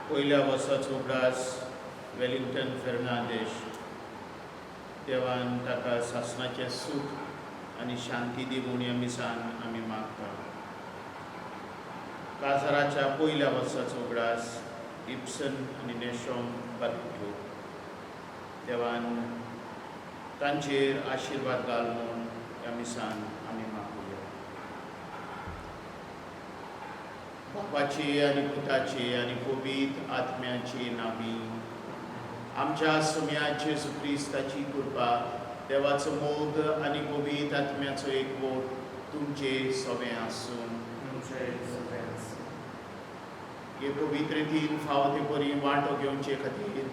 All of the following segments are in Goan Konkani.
पयल्या वर्साचो उगडास वेलिंग्टन फेर्नांदेश. देवान ताका सासणाचें सूख आनी शांती दी म्हूण ह्या मिसान आमी मागता. काजाराच्या पयल्या वर्साचो उगडास इप्सन आनी नेशोम बार्रेटो. देवान तांचेर आशिर्वाद घाल म्हूण ह्या मिसान आमी मागुया. बापाची आनी पुताची आनी पवित्र आत्म्याची नामी. आमच्या सोम्या जेजू क्रिस्ताची कृपा, देवाचो मोग आनी पवित्र आत्म्याचो एकवट तुमचे सगळें आसूं. हे पवित्रेतीन फावो ते परी वांटो घेवचे खातीर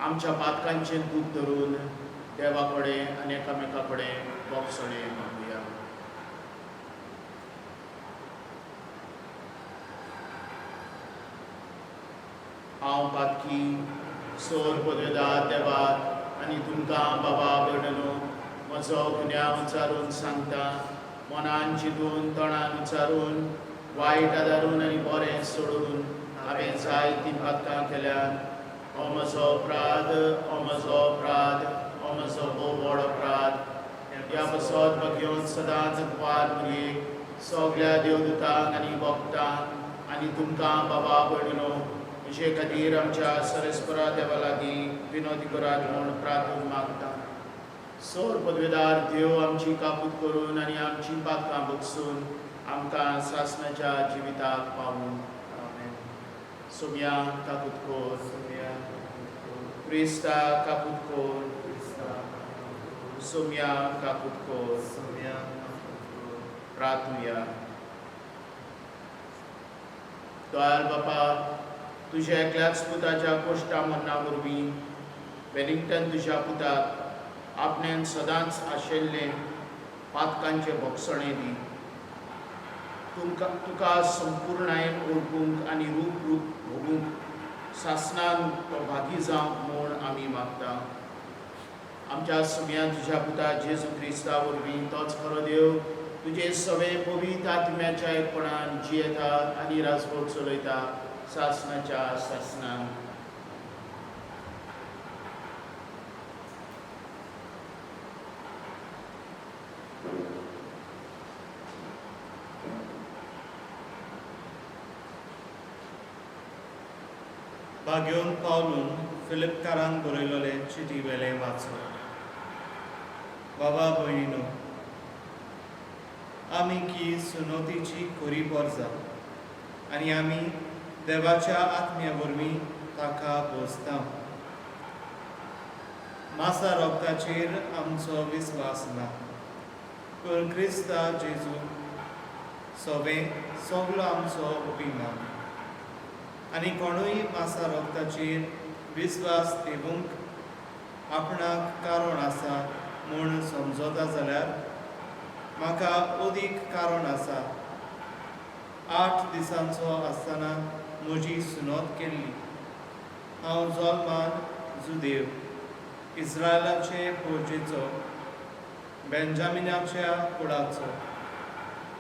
आमच्या पातकांचें दूख धरून देवा कडेन आनी एकामेका कडेन बोगसणें मागुया. हांव पातकी सोर पदवेदार देवाक आनी तुमकां बाबा भयणनो म्हजो गुन्यांव उचारून सांगता. मनान चिंतून, तोंडान उचारून, वायट आदारून आनी बरें सोडून हांवें जायतीं पातकां केल्यात. हो म्हजो अपराध, हो म्हजो अपराध, हो म्हजो भोव व्हड अपराध. ह्या पासत बघेवन सदांच कुवार मुरयेक, सगल्या देवदूतांक आनी भक्तांक आनी तुमकां बाबा भयणीनो म्हजे खातीर आमच्या सरस्परा देवा लागीं विनोदी करात म्हूण प्रार्थून मागता. सोर पदवेदार देव आमची कापूत करून आनी आमची पातकां बगसून आमकां सासणाच्या जिविताक पावूं. सोम्या काकूत कोर. क्रिस्ता काकूत कोर. सोम्या काकूत कोर. प्रार्थुया. दयाळ बापा, तुज्या एकल्याच पुताच्या कोश्टा मरणा वरवीं वेलिंग्टन तुज्या पुताक आपण्यान सदांच आशिल्लें पातकांचें भोगसणें दी. तुमकां तुका संपुर्णायेन वळखूंक आनी रूप रूप भोगूंक सासणान तो भागी जावंक म्हूण आमी मागता. आमच्या सुम्या तुज्या पुता जेजू क्रिस्ता वरवीं, तोच खरो देव, तुजे सगळे पवित्र आत्म्याच्या एकपणान जियेता आनी राजवट चलयता सासणाच्या सासणान. भाग्योवन पावलून फिलिपकारांक बरयलोले चिटी वेलें वाचो. बाबा भयणीनो, आमी की सुनोतीची खरी परजा आनी आमी देवाच्या आत्म्या वरवीं ताका भोजता. मासा रोगताचेर आमचो विस्वास ना, पूण क्रिस्ता जेजू सोवें सगलो आमचो अभिमान आनी कोणूय मासा रोगताचेर विस्वास दिवंक आपणाक कारण आसा म्हूण समजता जाल्यार म्हाका अदीक कारण आसा. 8 दिसांचो आसतना म्हजी सुनोत केल्ली. हांव जल्मान जुदेव, इस्रायलाचे पोर्जेचो, बेंजामिनाच्या कुळाचो,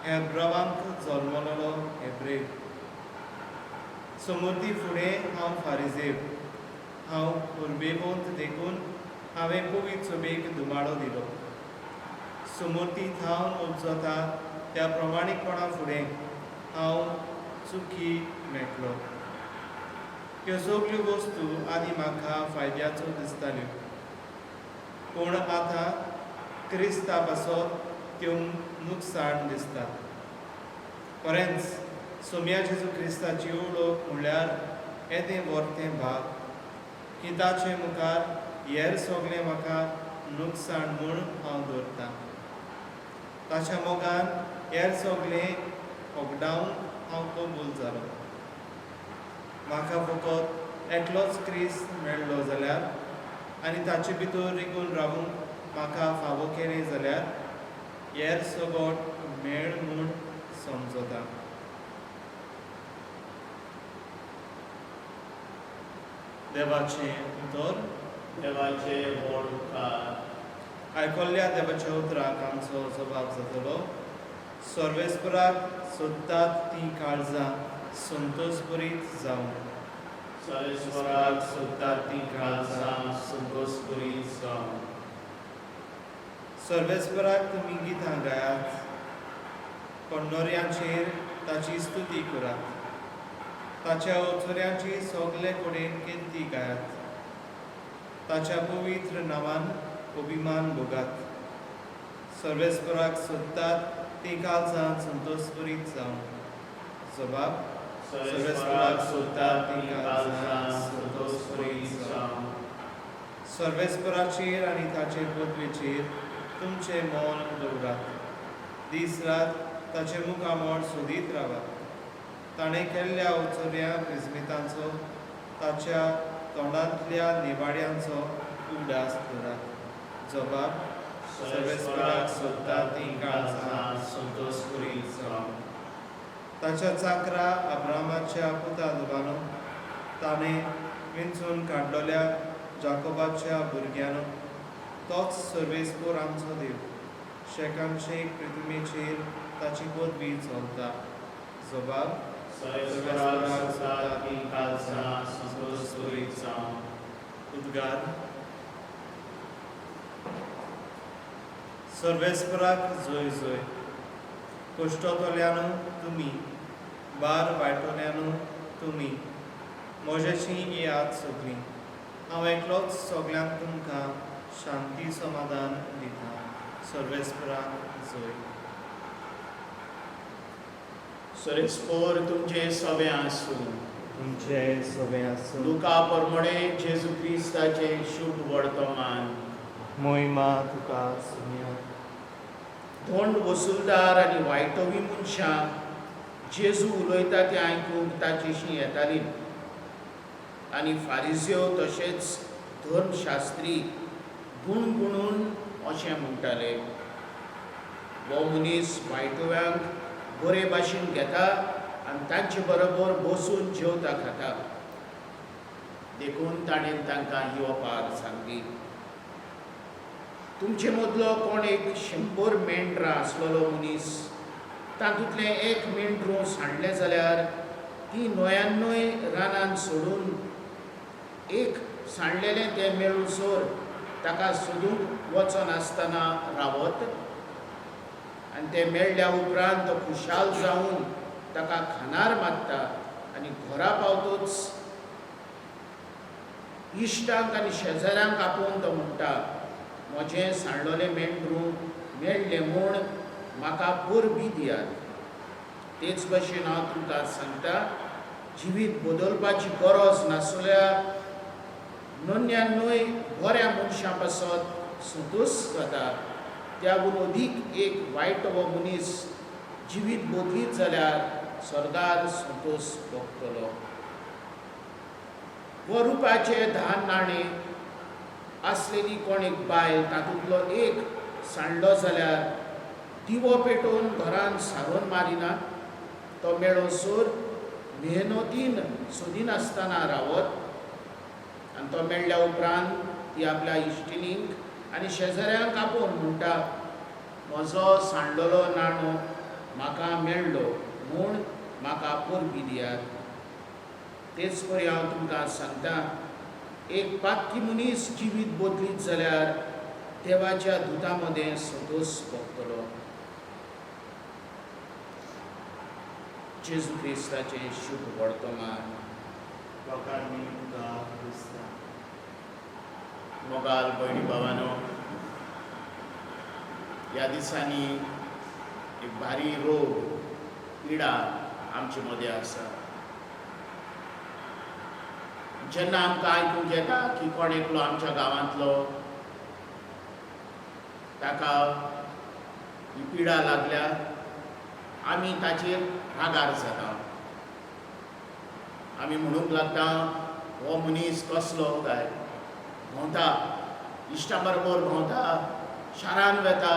हेब्रवांक जल्मलोलो हेब्रेव. समूर्ती फुडें हांव फारिजेव. हांव उर्बेवंत देखून हांवें पवित्र सभेक धुमाडो दिलो. समूर्ती थावन उपजता त्या प्रमाणीकपणा फुडें हांव चुकी मेकलो. ह्यो सगल्यो वस्तू आदी म्हाका फायद्याचो दिसताल्यो, पूण आतां क्रिस्ता पासत त्यो नुकसाण दिसता. खरेंच सोम्या जेजू क्रिस्ताची वळख म्हणल्यार येदें वर्तें भाग की ताचे मुखार हेर सगळें म्हाका नुकसाण म्हूण हांव दवरतां. ताच्या मोगान हेर सगळें होगडावंक हांव कबूल जालो. म्हाका फकत एकलोच क्रिस्त मेळ्ळो जाल्यार आनी ताचे भितर रिगून रावूंक म्हाका फावो केलें जाल्यार हेर सगट मेळ म्हूण समजता. देवाचें उतर. देवाचे व्हड उपकार. आयकल्ल्या देवाच्या उतराक आमचो जबाब जातलो. सर्वेस्पराक सोदतात तीं काळजां संतोश बरीत जावं. सर्वेस्पराक सोदतात तीं काळजां संतोश करीत जावं. सर्वेस्पराक तुमी गितां गायात, कोंडोऱ्यांचेर ताची स्तुती करात, ताच्या ओचोऱ्यांची सगले कडेन कीर्ती गायात, ताच्या पवित्र नांवान अभिमान भोगात. सर्वेस्पराक सोदतात तीं काळजां संतोश करीत जावं. जबाब. सर्वेस्पराक सोदतात तीं काळजां संतोश करीत जावं. सर्वेस्पराचेर आनी ताचे पदवेचेर तुमचें मन दवरात. दीस रात ताचें मुखामळ सोदीत रावात. ताणें केल्ल्या ओचोऱ्या विस्मितांचो, ताच्या तोंडांतल्या निवाड्यांचो उगडास दवरात. जबाब. सर्वेस्पराक सोदतात तीं काळजां संतोश करीत जावं. ताच्या चाकरा अब्रामाच्या पुता दुबानो, ताणें विंचून काडलेल्या जाकोबाच्या भुरग्यानो, तोच सर्वेस्पोर आमचो देव. शेकानशेक पृथ्वीचेर ताची पदवी चलता. जबाब. सर्वेस्पराक सोदतात तीं काळजां संतोश करीत जावं. उद्गार. सर्वेस्पराक जोय जोय. कश्टतल्यानू तुमी, बार वायटोल्यानू तुमी, म्हजेशी येयात सगळीं. हांव एकलोच सगल्यांक तुमकां शांती समाधान दिता. सर्वेस्पराक जोय. सर्वेस्पोर तुमचे सगळे आसूं. तुमचे सगळे आसूं. लुका परमणे जेजू क्रिस्ताचें शुभ वर्तमान. मोहिमा तुका सुनिया. धोंड वसुलदार आनी वायटवी मनशां जेजू उलयता तें आयकूंक ताचेशी येतालीं आनी फारिज्यो तशेंच धर्मशास्त्री गुणगुणून अशें म्हणटाले, हो मनीस वायटव्यांक बरे भाशेन घेता आनी तांचे बरोबर बसून जेवता खाता. देखून ताणें तांकां ही ओपार सांगली, तुमचे मदलो कोण एक 100 मेंढरां आसलेलो मनीस तातूंतलें एक मेंढरूं सांडलें जाल्यार ती 99 रानान सोडून एक सांडलेलें तें मेळूसर ताका सोदूंक वचनासतना रावत आनी तें मेळ्ळ्या उपरांत तो खुशाल जावन ताका खानार मारता आनी घरा पावतूच इश्टांक आनी शेजाऱ्यांक आपोवन तो म्हणटा, म्हजें सांडलेलें मेंढरूं मेळ्ळें म्हूण म्हाका परबी दियात. तेच भशेन हांव तुमकां सांगता, जिवीत बदलपाची गरज नासल्या 99 बऱ्या मनशां पासत संतोश जाता, त्याहून अदीक एक वायट हो मनीस जिवीत बदलीत जाल्यार स्वर्गार संतोश भोगतलो. हो रुपाचे 10 नाणे आसलेली कोण एक बायल तातूंतलो एक सांडलो जाल्यार दिवो पेटोवन घरान सारोवन मारिना, तो मेळोसर मेहनतीन सोदिनासतना रावत आनी तो मेळ्ळ्या उपरांत ती आपल्या इश्टिणींक आनी शेजाऱ्यांक आपोवन म्हणटा, म्हजो सांडलेलो नाणो म्हाका मेळ्ळो म्हूण म्हाका परबी दियात. तेच परी हांव तुमकां सांगता, एक पातकी मनीस जिवीत बदलीत जाल्यार देवाच्या दुता मदें संतोश भोगतलो. जेजू क्रिस्ताचें शुभ वर्तमान. लोकांनी तुका क्रिस्ता. मोगाल भयणी भावानो, ह्या दिसांनी एक भारी रोग पिडा आमचे मदें आसा. जेन्ना आमकां आयकूंक येता की कोण एकलो आमच्या गांवांतलो ताका ही पिडा लागल्या, आमी ताचेर रागार जाता. आमी म्हणूंक लागता, हो मनीस कसलो काय, भोंवता, इश्टा बरोबर भोंवता, शारान वेता,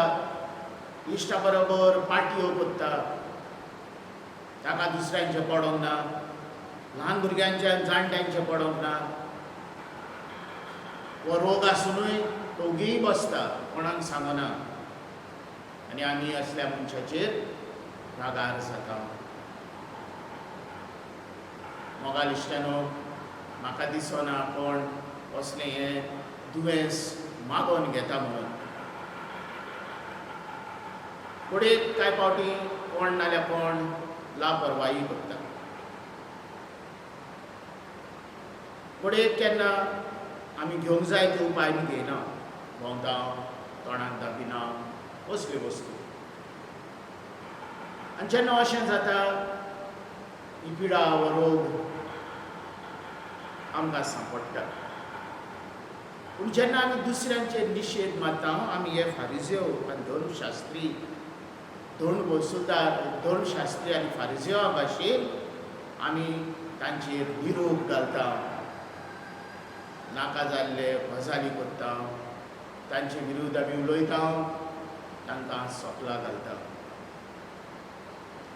इश्टा बरोबर पार्टयो करता, ताका दुसऱ्यांचें पडोंक ना, ल्हान भुरग्यांचें आनी जाणट्यांचें पडोंक ना. हो रोग आसुनूय तो ओगीय बसता, कोणाक सांगना आनी आमी असल्या मनशाचेर रागार जाता. मोगाल इश्टानो, म्हाका दिसना कोण असलें हें दुयेंस मागोवन घेता म्हणून. फुडें कांय फावटी कोण नाल्यार कोण लापरवाही करता. फुडें केन्ना आमी घेवंक जाय ते उपाय आमी घेयना, भोंवता, तोंडाक दाबिना असल्यो वस्तू. आनी जेन्ना अशें जाता ही पिडा हो रोग आमकां सांपडटा. पूण जेन्ना आमी दुसऱ्यांचेर निशेध मारता, आमी हे फारिजेव आनी धर्मशास्त्री, धोंड वसुदार, धर्मशास्त्री आनी फारिजेवा भाशेन आमी तांचेर निरोप घालता, नाका जाल्ले गजाली करता, तांचे विरुद्ध आमी उलयता, तांकां सोपलां घालता.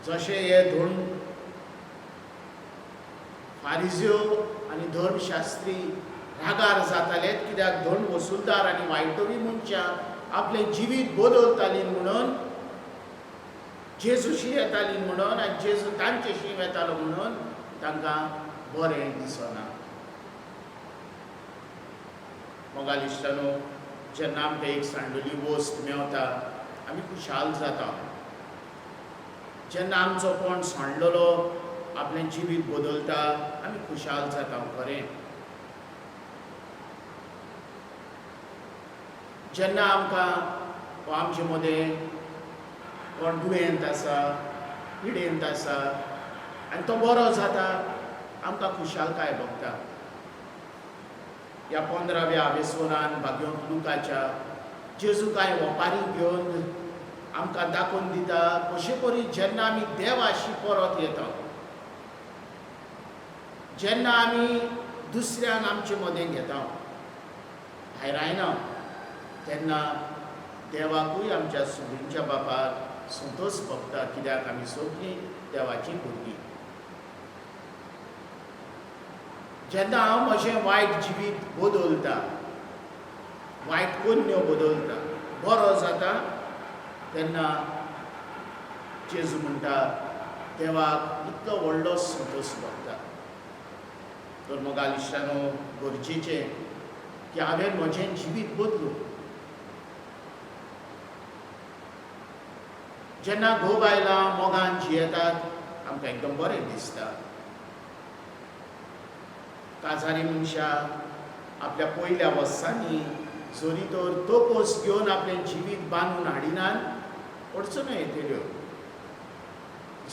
जशें हे धोंड फारिज्यो आनी धर्मशास्त्री रागार जाताले कित्याक धोंड वसुलदार आनी वायटवी मनशां आपलें जिवीत बदलतालीं म्हणून, जेजूशी येतालीं म्हणून आनी जेजू तांचेशी वेतालो म्हणून तांकां बरें दिसना. मोगाल इश्टानो, जेन्ना आमकां एक सांडलेली वस्त मेवता आमी खुशाल जाता. जेन्ना आमचो कोण सांडलेलो आपलें जिवीत बदलता आमी खुशाल जाता, खरें. जेन्ना आमकां आमचे मदें कोण दुयेंत आसा, पिडेंत आसा आनी तो बरो जाता, आमकां खुशालकाय भोगता. ह्या 15व्या आवेसोरान भाग्योंत लुकाच्या जेजू कांय ओपारी घेवन आमकां दाखोवन दिता कशे परी जेन्ना आमी देवाशी परत येता, जेन्ना आमी दुसऱ्यांक आमचे मदें घेता, भायरायना, तेन्ना देवाकूय आमच्या सुबींच्या बापाक संतोश भोगता कित्याक आमी सगळीं देवाचीं भुरगीं. जेन्ना हांव म्हजें वायट जिवीत बदलता, वायट कोन्न्यो बदलता, बरो जाता, तेन्ना जेजू म्हणटा देवाक इतलो व्हडलो संतोश भोगता. तर मोगाल इश्टानो, गरजेचें की हांवें म्हजें जिवीत बदलूं. जेन्ना घोव बायलां मोगान जियेतात आमकां एकदम बरें दिसता. काजारी मनशां आपल्या पयल्या वर्सांनी जरी तर तोपोस घेवन आपलें जिवीत बांदून हाडिनात, अडचण्यो येतल्यो.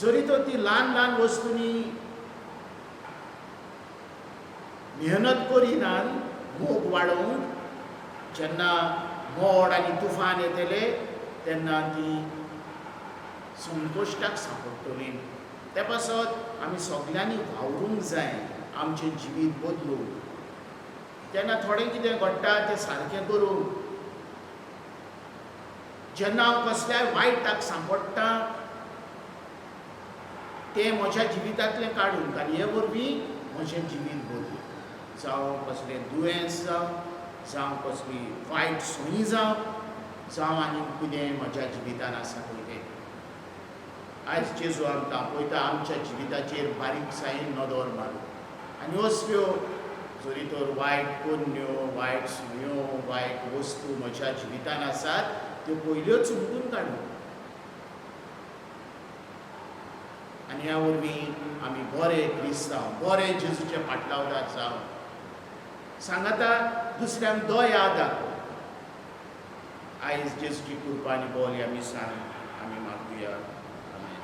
जरी तर ती ल्हान ल्हान वस्तूंनी मेहनत करिनात मोग वाडोवंक, जेन्ना मोड आनी तुफान येतले तेन्ना ती संकश्टाक सांपडटली. ते पासत आमी सगल्यांनी वावरूंक जाय आमचें जिवीत बदलूंक. तेन्ना थोडें कितें घडटा तें सारकें करूंक. जेन्ना हांव कसल्याय वायटाक सांपडटा तें म्हज्या जिवितांतलें काडूंक आनी हे वरवीं म्हजें जिवीत बदलूं. जावं कसलें दुयेंस जावं, जावं कसली वायट सोयी जावं, जावं आनी कितें म्हज्या जिवितान आसा पळय तें. आयज जेजू आमकां पळयता आमच्या जिविताचेर बारीकसायेन नदर मारून आनी असल्यो जरी तर वायट कोन्न्यो, वायट सुयो, वायट वस्तू म्हज्या जिवितान आसात त्यो पयल्योच हुमकून काडूं आनी ह्या वरवीं आमी बरे क्रिस्तांव, बरे जेजूचे फाटलावदार जावं. सांगाता दुसऱ्यांक दया दाखोव. आयज जेजूची कृपा आनी बोल ह्या मिसान आमी मागुया. आमेन.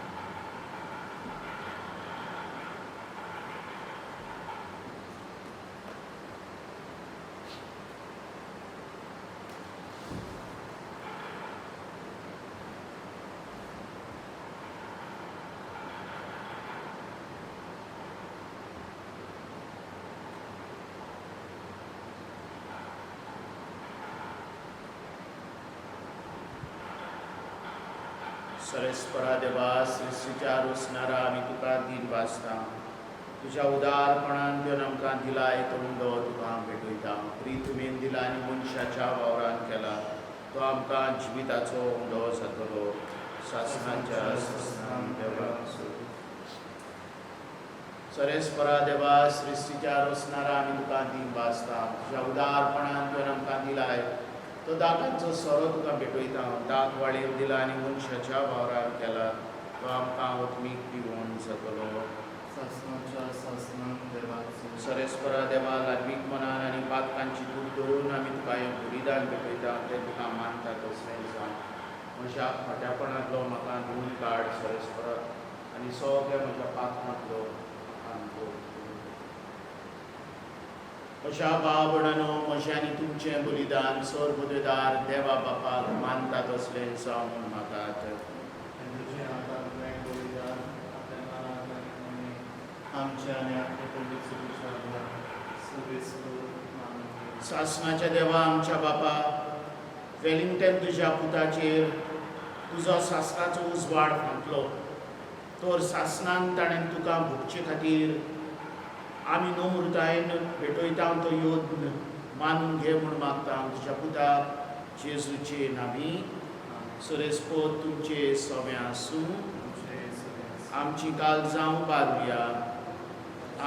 सरेस्परा देवा, सृश्टीच्या रोसणारा आमी तुका दीन वाचता. तुज्या उदारपणान घेवन आमकां दिलाय तो उंडो तुका भेटयता. प्रीत तुवें दिला आनी मनशाच्या वावरान केला तो आमकां जिविताचो उंडो जातलो. सासणाच्या सासणान देवा. सरेस्परा देवा, सृश्टीच्या रचणारा आमी तुका दिनवासता. तुज्या उदारपणान तुवें आमकां दिलाय तो दाकांचो सोरो तुका भेटयता. दाक वाळेर दिला आनी मनशाच्या वावरार केला तो आमकां ओतमीक दिवन जातलो. सासणाच्या सासणान देवाचो. सरेस्परा देवा, लादवीक मनान आनी पातकांची दूख धरून आमी तुका हें बलिदान भेटयता तें तुका मानता तसलें जावं. म्हज्या खोट्यापणांतलो म्हाका धुवन काड सरेस्परा आनी सगळ्या म्हज्या पातकांतलो म्हाका धुवन. म्हज्या भाव भयणांनो, म्हजें आनी तुमचें बलिदान सर्वबुद्देदार देवा बापाक मानता तसलें जावं म्हूण मागात. तुझे हातांतलें बलिदान आपल्या मनात आनी मनी आमच्या आनी आपल्या पवित्र विचारला सुबेस्त मानून घे. सासणाच्या देवा आमच्या बापा, वेलिंगटन तुज्या पुताचेर तुजो सासणाचो उजवाड फांकलो तर सासणान ताणें तुका भोगचे खातीर आमी नम्रतायेन भेटयता तो यत्न मानून घे म्हूण मागता तुज्या पुताक जेजूचे नामी. सरेस्पोत तुमचे सवें आसूं. तुमचे सगळे. आमची काळजां उबारुया.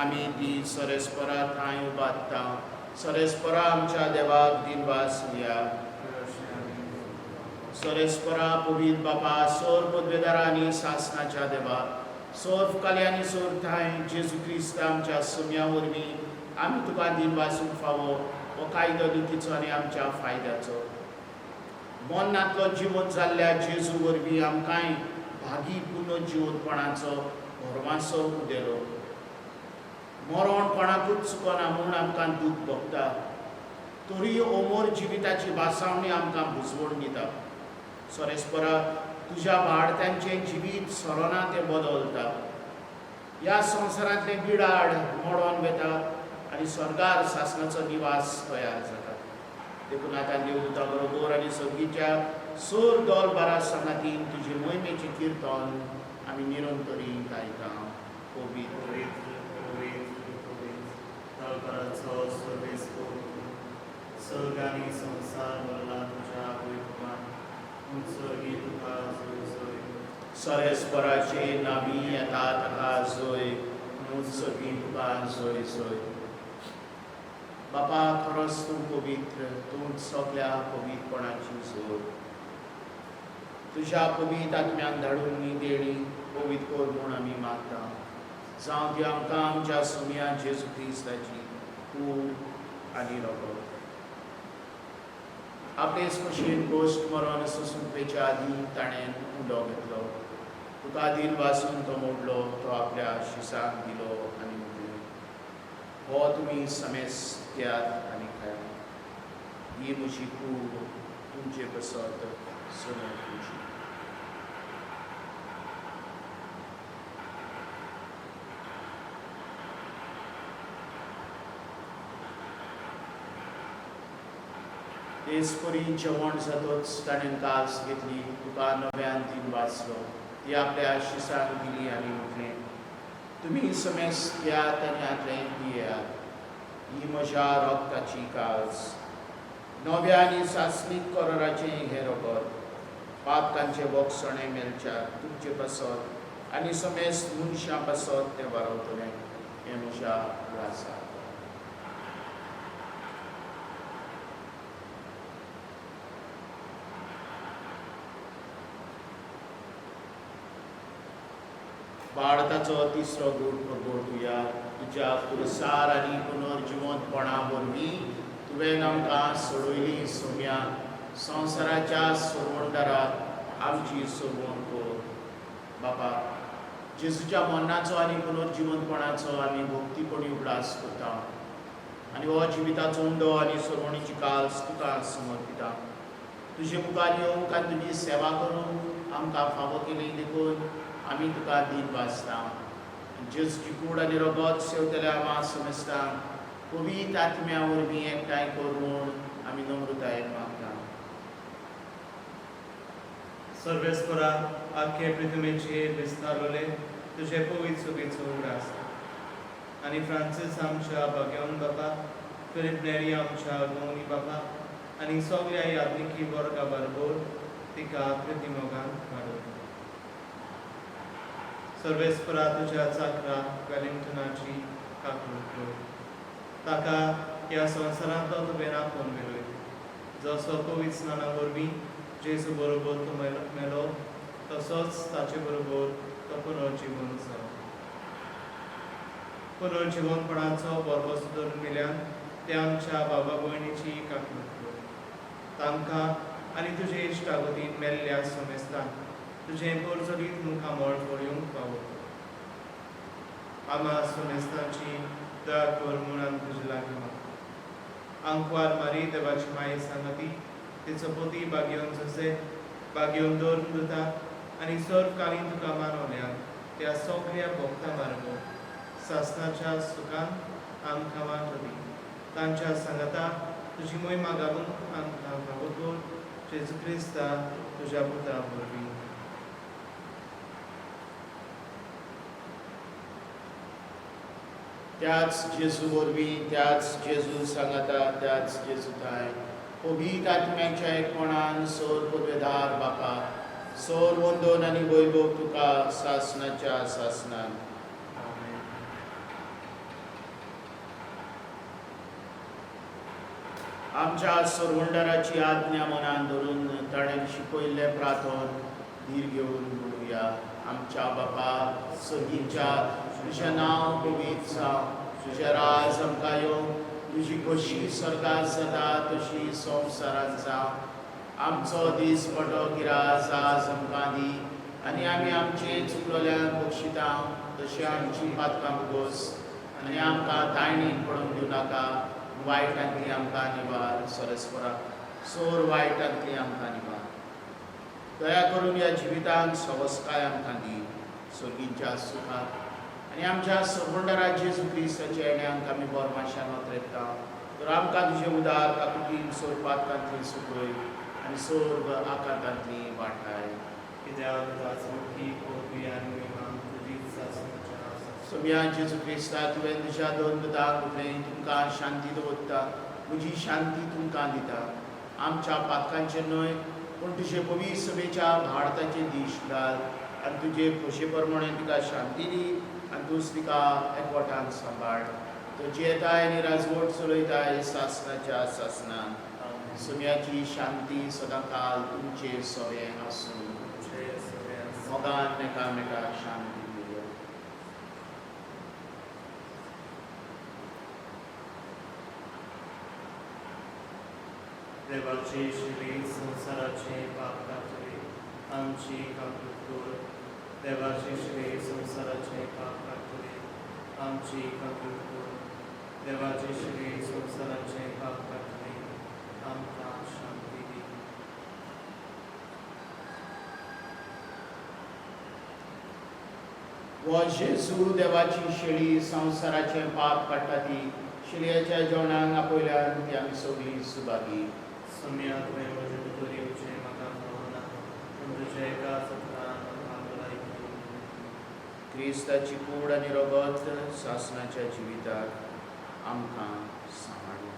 आमी ती सरेस्परा थांय उबारता. सरेस्परा आमच्या देवाक दिनवासया. सरेस्परा पवित्र बापा, सोर पदवेदारा आनी सासणाच्या देवा, सोर काली आनी सोर थांय जेजू क्रिस्त आमच्या सुम्या वरवीं आमी तुका दिनवासूंक फावो हो कायदो नितीचो आनी आमच्या फायद्याचो. मरणांतलो जिवंत जाल्ल्या जेजू वरवीं आमकांय भागी पुनर्जिवंतपणाचो भरवासो उदेलो. मरण कोणाकूच चुकना म्हूण आमकां दूख भोगता तरी अमर जिविताची भासावणी आमकां बुजवण दिता. सोरेस्परा, तुज्या वाडत्यांचें जिवीत सरना तें बदलता. ह्या संवसारांतलें बिडाड मोडोन वेता आनी स्वर्गार सासणाचो निवास तयार जाता. देखून आतां देवदूता बरोबर आनी सर्गीच्या सोर दोल बारा सांगातीन तुजे मोहिमेचें किर्तन आमी निरंतरी गायता. पवित्र, पवित्र, पवित्र, पवित्र, दलबराचो सर्वेस्पोत, स्वर्ग आनी संवसार भरला तुज्या वैभवान. उंचगी तुका जय जय. सरेस्पराचे नामी येता ताका जय, सगळीं तुका जय जय. बापा, खरोच तूं पवित्र, तूं सगल्या पवित्रपणाची जोड. तुज्या पवित्र आत्म्याक धाडून ही देणी पवित्र कर म्हूण आमी मागता. जावं ती आमकां आमच्या सुमया जेजू क्रिस्ताची कूड आनी रगत. आपले भशेन गोश्ट मरण सोंसूंक आदीं ताणें उंडो घेतलो, तुका दिनवासून तो मोडलो, तो आपल्या शिसांक दिलो आनी म्हटलें, हो तुमी समेस्त घेयात आनी खायात. ही म्हजी कूड तुमचे पसत समर्पिची. तेच परी जेवण जातच ताणें कास घेतली, तुका नव्यान दिनवासलो, ती आपल्या शिसांक दिली आनी म्हटलें, तुमी समेस्त घेयात आनी हांतलें पियेयात. ही म्हज्या रगताची काज, नव्या आनी सासणीक कराराचें हें रगत. पातकांचें बोगसणें मेळच्याक तुमचे पासत आनी समेस्त मनशां पासत तें वारवतलें. हें म्हज्या उगडासाक. भारताचो तिसरो गूट प्रगोटुया. तुज्या पुरसार आनी पुनर्जिवंतपणा वरवीं तुवें आमकां सोडयली सोम्या, संवसाराच्या सोडवणदाराक आमची सोडवण कर. बापा, जेजूच्या मरणाचो आनी पुनर्जिवंतपणाचो आमी भक्तीपणी उगडास करता आनी हो जिविताचो उंडो आनी सोडवणीची काल्स तुका समर्पिता. तुजे मुखार येवंक आनी तुजी सेवा करूंक आमकां फावो केली देखून आमी तुका दिनवासता. जेजूची कूड आनी रगत सेवतल्या आमा समेस्तांक पवित्र आत्म्या वरवीं एकठांय कर म्हूण आमी नम्रतायेन मागता. सर्वेस्परा, आख्खे पृथ्वीचेर विस्तारले तुजे पवित्र सुगीचो उगडास आनी फ्रांसीस आमच्या भाग्यवन बाबा, फिलीप नेरी आमच्या गौनी बाबा आनी सगळ्या याज्ञिकी वर्गा बरोबर तिका प्रिती मोगान वाडोव. सर्वेस्परा तुज्या चाकरा वेलिंग्टनाची काकूट कर. ताका ह्या संवसारांतलो तुवें आपोवन व्हेलोय, जसो पवित्र स्नाना वरवीं जेजू बरोबर तो मेलो तसोच ताचे बरोबर तो पुनर्जिवन जालो. पुनर्जिवनपणाचो बरबस धरून मेल्यान ते आमच्या बाबा भयणीची काकूट कर. तांकां आनी तुजे इश्टागतीन मेल्ल्या समेस्तांक तुजें पोरजोलीत मुखामळ पळोवंक पावो. आमा समेस्तांची दया कर म्हूण आमी तुजे लागीं मागता. आंकवार मारी देवाची माये सांगती, तिचो पती बागेवन जसे बागेवन दवरून दिता आनी सर्वकालीन तुका मानवल्या त्या सगळ्या भक्तां बारबर सासनाच्या सुखान आमकां वांटो दी. तांच्या सांगाता तुजी मोहिमा गावूंक आमकां फावो कर, जेजू क्रिस्ता तुज्या पुता वरवीं. त्याच जेजू वरवीं, त्याच जेजू सांगाता, त्याच जेजू थांय पवित्र आत्म्याच्या एकपणान सोर पदवेदार बापा, सोर वंदन आनी वैभव तुका सासनाच्या सासनान. आमेन. आमच्या सरवंडाराची आज्ञा मनान धरून ताणें शिकयल्लें प्रार्थन धीर घेवन म्हणुया. आमच्या बापा सर्गीच्या, तुजें नांव पवित्र जावं, तुजें राज आमकां येवं, तुजी खोशी स्वर्गात जाता तशी संवसारांत जावं. आमचो दीस पडो गिरास आज आमकां दी आनी आमी आमचे चुकलोल्यांक बक्षिता तशी आमची पातकां भोगोस आनी आमकां तायणीन पडूंक दिवं नाका, वायटांतली आमकां निवार. सरस्परा सोर वायटांतली आमकां निवार. दया करून ह्या जिवितांत सवस्काय आमकां दी, सर्गीच्या सुखात आनी आमच्या सरवंडरा जेजू क्रिस्ताच्या येण्याक आमी बोरमाशान वत्रेता. तर आमकां तुजें उदार काकुटीन सोर पातकांतली सुखय आनी सोर्ग आकांतांतली वाटाय. कित्याक राजवटी पदवी आनी महिमा तुजीच सासणाच्या सासणाक. सोम्या जेजू क्रिस्ता, तुवें तुज्या दोन दुतांक म्हटलें, तुमकां शांती दवरता, म्हजी शांती तुमकां दिता. आमच्या पातकांचेर न्हय पूण तुजे पवित्र सभेच्या भारताचे दीश घाल आनी तुजे खोशे प्रमाणे तिका शांती दी आनी तूंच तिका एकवटान सांबाळ. तो जियेताय आनी राजवट चलयताय सासनाच्या सासनान. आमेन. सोम्याची शांती सदांकाल तुमचेर सगळें आसूं. तुमचे सगळे आसूं. मोगान एकामेकाक शांती दिवया. देवाची शिरी संवसाराचे पाप काडटली आमची काकूट कर. देवाची शिरी संवसाराचे पाप काडटली आमची काकूट कर. देवाची शिरी संवसाराचे पाप काडटली आमकां शांती दी. हो जेजू देवाची शेळी संवसाराचें पाप काडटा ती शेळयेच्या जेवणाक आपयल्यान ती आमी सगळीं सुभागी. सोम्या, तुवें म्हजे भितर येवचें म्हाका फावना, पूण तुज्या एका सत्रान म्हाका भलायकी दी. क्रिस्ताची कूड आनी रगत सासनाच्या जिविताक आमकां सांबाळूं.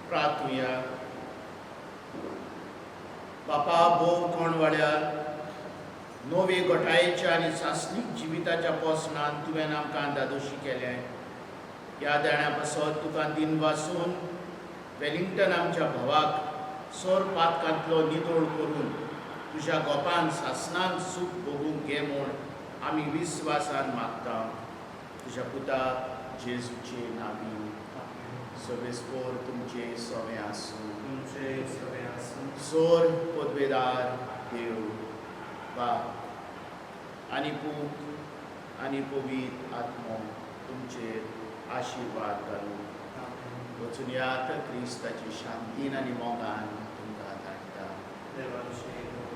प्रार्थुया. बापा, भोव कोणवाड्या नवे गोठायेच्या आनी सासणीक जिविताच्या पोसणान तुवें आमकां दादोशी केलें. ह्या देण्या पासत तुका दिनवासून वेलिंगटन आमच्या भावाक सोर पातकांतलो नितळ करून तुज्या गोपान सासनान सूख भोगूंक घे म्हूण आमी विस्वासान मागता, तुज्या पुता जेजूचे नावी. सवेस्पोर तुमचे सवे आसूं. तुमचे सगळे आसूं. सोर पदवेदार देव बाप आनी पूत आनी पवीत आत्मो तुमचेर आशिर्वाद घालूं. आमेन. वचून यात, क्रिस्ताची शांतीन आनी मोगान तुमकां धाडटा. देवाचे.